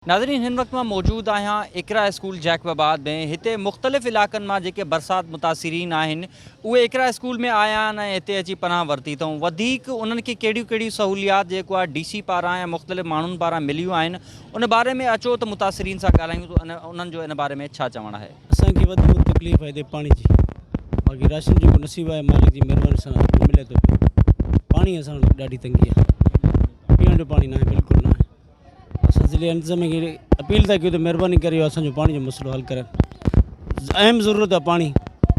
ناظرين هن وقت مان موجود آهيان اقرا اسڪول جيڪب آباد ۾ هتي مختلف علائقن مان جيڪي برسات متاثرين آهن اهي اقرا اسڪول ۾ آيا آهن ۽ هتي اچي پناهه ورتي اٿئون وڌيڪ انهن کي ڪهڙيون ڪهڙيون سهوليات جيڪو آهي ڊي سي پاران يا مختلف ماڻهن پاران مليون آهن ان باري ۾ اچو ته متاثرين سان ڳالهايون ته انهن جو ان باري ۾ ڇا چوڻ آهي. اسان کي وڌ ۾ وڌ تڪليف آهي هتي پاڻي جي باقي راشن جيڪو نصيب آهي مالڪ جي مهرباني سان ملي ٿو پيو پاڻي اسان وٽ ڏاڍي تنگي آهي پيئڻ جو پاڻي ناهي بلڪل ناهي. اسان ضلعي انتظاميه کي اپيل ٿا ڪيون ته مهرباني ڪري اهو اسان جو پاڻي جو مسئلو حل ڪرن اهم ضرورت آهي پاڻي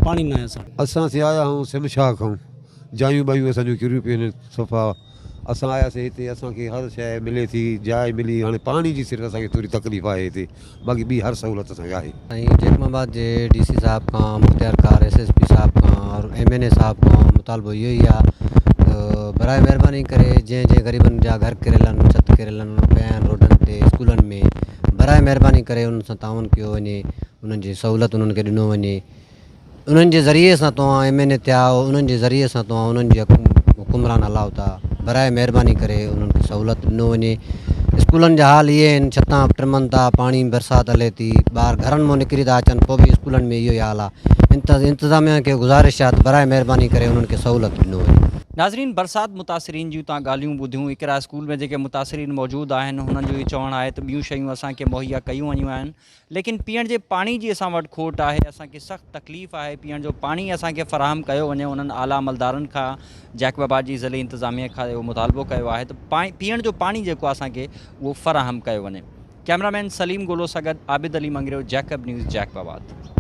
پاڻي ناهي اسان وٽ. اسان سي آيا آهيون سم شاهه کان جايون ٻايون اسان جون ڪريون پيون آهن صفا اسان آياسي هتي اسان کي هر شيء ملي ٿي جاء ملي هاڻي پاڻي جي صرف اسان کي ٿوري تڪليف آهي هتي باقي ٻي هر سهولت اسان کي آهي. سائين جيڪب آباد جي ڊي سي صاحب کان مختيار ڪار ايس ايس پي صاحب کان اور ايم اين اي صاحب کان مطالبو اهو ئي آ ته براء مهرباني ڪري جنهن جنهن غريبن جا گهر ڪريل آهن ڇت ڪريل آهن پيا آهن روڊن تي اسڪولن ۾ براء مهرباني ڪري انهن سان تعاون ڪيو وڃي انهن جي سهولت انهن کي ڏنو وڃي انهن جي ذريعي سان توهان ايم اين اي ٿيا آهيو انهن جي ذريعي سان توهان انهن جي حڪمران هلايو ٿا براء مهرباني ڪري انهن کي سهولت ڏنو وڃي اسڪولن جا حال اهي آهن ڇتان ٽمن ٿا پاڻي برسات هلي ٿي ٻار گهرن مان نڪري ٿا اچن پوء به اسڪولن ۾ اهو ئي حال آهي انتظاميا کي گذارش آهي ته براء مهرباني ڪري انهن کي سهولت ڏنو وڃي. ناظرين برسات متاثرين جون تان ڳالهيون ٻڌيون اقرا اسڪول ۾ جيڪي متاثرين موجود آهن هنن جو اهو چوڻ آهي ته ٻيون شيون اسان کي مهيا ڪيون ويون آهن ليڪن پيئڻ جي پاڻي جي اسان وٽ کوٽ آهي اسان کي سخت تڪليف آهي پيئڻ جو پاڻي اسان کي فراهم ڪيو وڃي انهن اعليٰ عملدارن کان جيڪب آباد جي ضلعي انتظاميه کان اهو مطالبو ڪيو آهي ته پيئڻ جو پاڻي جيڪو اسان کي اهو فراهم ڪيو وڃي ڪئميرا مين سليم گولو سان گڏ Abid Ali Mangrio Jacob news Jacob آباد.